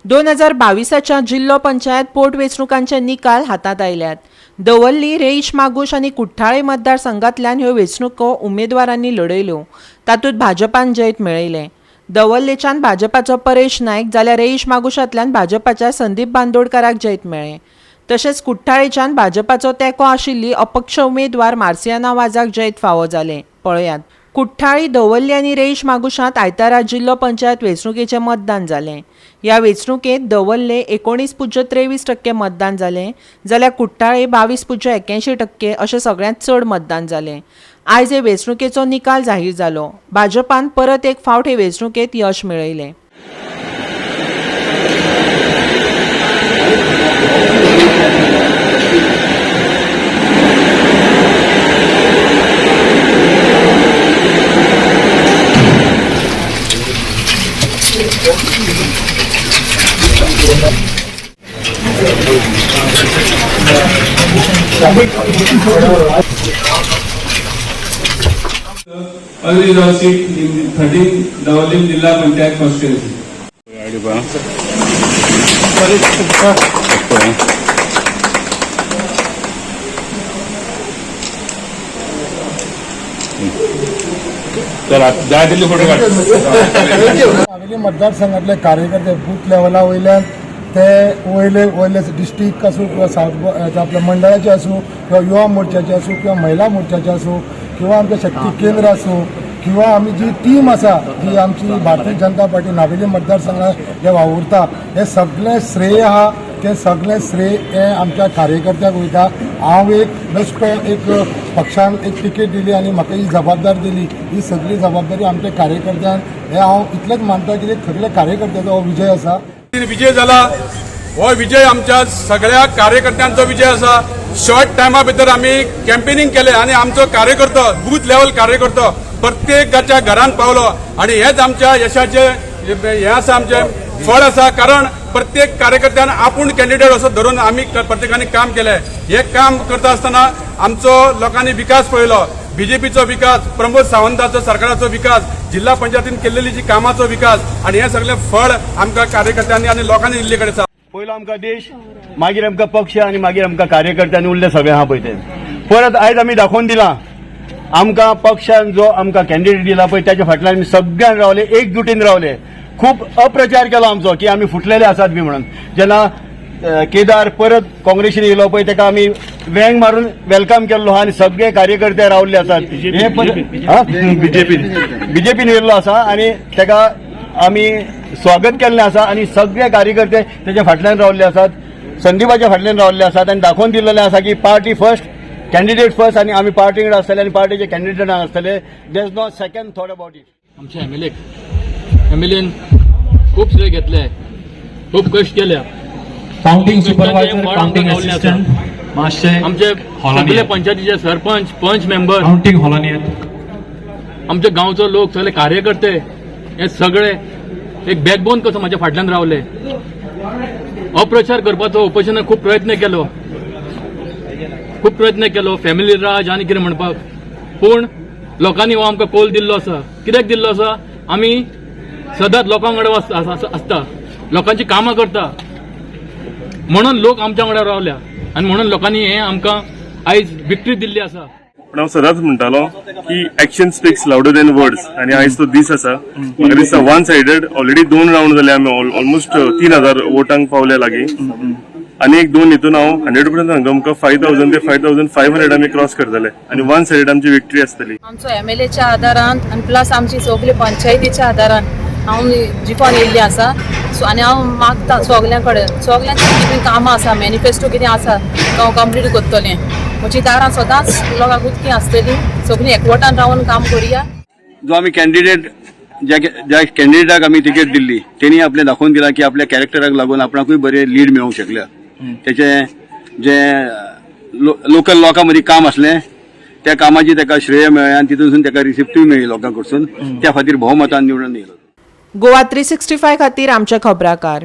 2022च्या जिल्लो पंचायत पोटवेंचणुकांचे निकाल हातांत आयल्यात. दवर्ली, रेईश मागूश आनी कुठ्ठाळे मतदारसंघांतल्यान ह्यो वेंचणुको उमेदवारांनी लढयल्यो. तातूंत भाजपान जैत मेळयलें. दवर्लेच्यान भाजपाचो परेश नायक जाल्यार रेईश मागूशांतल्यान भाजपाच्या संदीप बांदोडकाराक जैत मेळ्ळें. तशेंच कुठ्ठाळेच्यान भाजपाचो तेंको आशिल्ली अपक्ष उमेदवार मार्सियाना वाजाक जैत फावो जालें. पळयात. कुठ्ठाळी, दवर्ली आनी रेईश मागुशांत आयतारा जिल्लो पंचायत वेंचणुकेचें मतदान जालें. ह्या वेंचणुकेंत दवर्ले 19.23% मतदान जालें जाल्यार कुठ्ठाळे 22.81% अशें सगळ्यांत चड मतदान जालें. आयज हे वेंचणुकेचो निकाल जाहीर जालो. भाजपान परत एक फावट हे वेंचणुकेंत यश मेळयलें. Unreserved seat in 13 Dabolim Jilla Panchayat constituency. चला जाय तितले फोटो काड. नावेली मतदारसंघातले कार्यकर्ते बूथ लेवला वयल्यान ते वयले वयले डिस्ट्रिक्ट आसूं किंवा सावथ आपल्या मंडळाचे आसूं किंवा युवा मोर्चाचे आसूं किंवा महिला मोर्चाचे आसूं किंवा आमचे शक्ती केंद्र आसूं किंवा आमी जी टीम आसा जी आमची भारतीय जनता पार्टी नावेली मतदारसंघात जे वावुरता, हे सगळें श्रेय आहा, तें सगळें श्रेय हें आमच्या कार्यकर्त्यांक वयता. हांव एक बेश्टो एक पक्षान एक तिकेट दिली आनी म्हाका ही जबाबदारी दिली. ही सगळी जबाबदारी आमच्या कार्यकर्त्यांक, हे हांव इतलेंच मानता की सगळे कार्यकर्त्याचो हो विजय आसा. विजय जाला, हो विजय आमच्या सगळ्या कार्यकर्त्यांचो विजय आसा. शॉर्ट टायमा भितर आमी कॅम्पेनिंग केलें आनी आमचो कार्यकर्तो, बूथ लेवल कार्यकर्तो प्रत्येकाच्या घरान पावलो आनी हेच आमच्या यशाचें हें आसा, आमचें फळ आसा. कारण प्रत्येक कार्यकर्त्यान आपूण कॅन्डिडेट असो धरून आमी प्रत्येकाने काम केलें. हें काम करता आसतना आमचो लोकांनी विकास पळयलो, बीजेपीचो विकास, प्रमोद सावंताचो सरकाराचो विकास, जिल्हा पंचायतीन केल्लेली जी कामाचो विकास आनी हें सगळें फळ आमकां कार्यकर्त्यांनी आनी लोकांनी दिल्ले कडेन आसा. पयलो आमकां देश, मागीर आमकां पक्ष आनी मागीर आमकां कार्यकर्ते आनी उरले सगळे आहा पळय ते. परत आयज आमी दाखोवन दिलां, आमकां पक्षान जो आमकां कॅन्डिडेट दिला पळय त्याच्या फाटल्यान आमी सगळ्यान रावले, एकजुटीन रावले. खूब अप्रचार केलो आमचो की आमी फुटलेले आसात बी म्हणून. जेन्ना केदार परत काँग्रेसीन येयलो पळय, ताका आमी वेंग मारून welcome केल्लो आहा आनी सगळे कार्यकर्ते रावल्ले आसात. हे बीजेपी बीजेपीन येयल्लो आसा आनी ताका आमी स्वागत केल्लें आसा आनी सगळे कार्यकर्ते तेच्या फाटल्यान रावल्ले आसात, संदीपाच्या फाटल्यान रावल्ले आसात आनी दाखोवन दिल्लें आसा की पार्टी फर्स्ट, कॅन्डिडेट फर्स्ट आनी आमी पार्टी कडेन आसतले आनी पार्टीचे कॅन्डिडेट आसतले. There is no second thought about it. आमच्या एम एल एन खूप श्रेय घेतले, खूप कश्ट केल्या. काउंटिंग कश्टाचें सुपरवायझर, फळ काउंटिंग आमकां गावलें आसा. असिस्टंट मातशे आमचे हॉलांनी सगळे येत. पंचायतीचे सरपंच, पंच मेंबर, काउंटिंग हॉलांनी येत. आमच्या गांवचो लोक, सगळे कार्यकर्ते, हे सगळे एक बॅकबोन कसो म्हाज्या फाटल्यान रावले. अप्रचार करपाचो ओपोजिशनान खूब प्रयत्न केलो, खूब प्रयत्न केलो, फॅमिली राज आनी कितें म्हणपाक. पूण लोकांनी हो आमकां कोल दिल्लो आसा. कित्याक दिल्लो आसा? आमी सदांच लोकां वांगडा आसता, लोकांची कामां करता, म्हणून लोक आमच्या वांगडा रावल्या आनी म्हणून लोकांनी हें आमकां आयज विक्ट्री दिल्ली आसा. पण हांव सदांच म्हणटालो की action speaks louder than words आनी आयज तो दीस आसा. म्हाका दिसता वन सायडेड ऑलरेडी दोन रावंड जाले, आमी ऑलमोस्ट 3000 वोटांक पावले लागीं आनी एक दोन हितून हांव 100% सांगता तुमकां, 5000 ते 5500 आमी क्रॉस करतले आनी वन सायडेड आमची विक्ट्री आसतली. आमचो एमएलएच्या आदारान आनी प्लस आमची सगली पंचायतीच्या आदारान हांव जिखोन येयल्ली आसा. सो आनी हांव मागता सगल्यां कडेन, सगल्यांची कितें कामां आसा, मॅनिफेस्टो कितें आसा तो हांव कंप्लीट करतलें. म्हजी दारां सदांच लोकांक उक्ती आसतली. सगळीं एकवटान रावन काम करुया. जो आमी कॅन्डिडेट, ज्या ज्या कॅन्डिडेटाक आमी तिकेट दिल्ली, तेणी आपलें दाखोवन दिलां की आपल्या कॅरेक्टराक लागून आपणाकूय बरें लीड मेळूंक शकल्या. तेचे जे लोकल लोकां मदीं काम आसलें, त्या कामाची ताका श्रेय मेळ्ळें आनी तितूनसून ताका रिसिप्टूय मेळ्ळी लोकां कडसून. त्या खातीर भोवमतान निवडून येयलो. गोवा 365 खातीर आमचे खबराकार.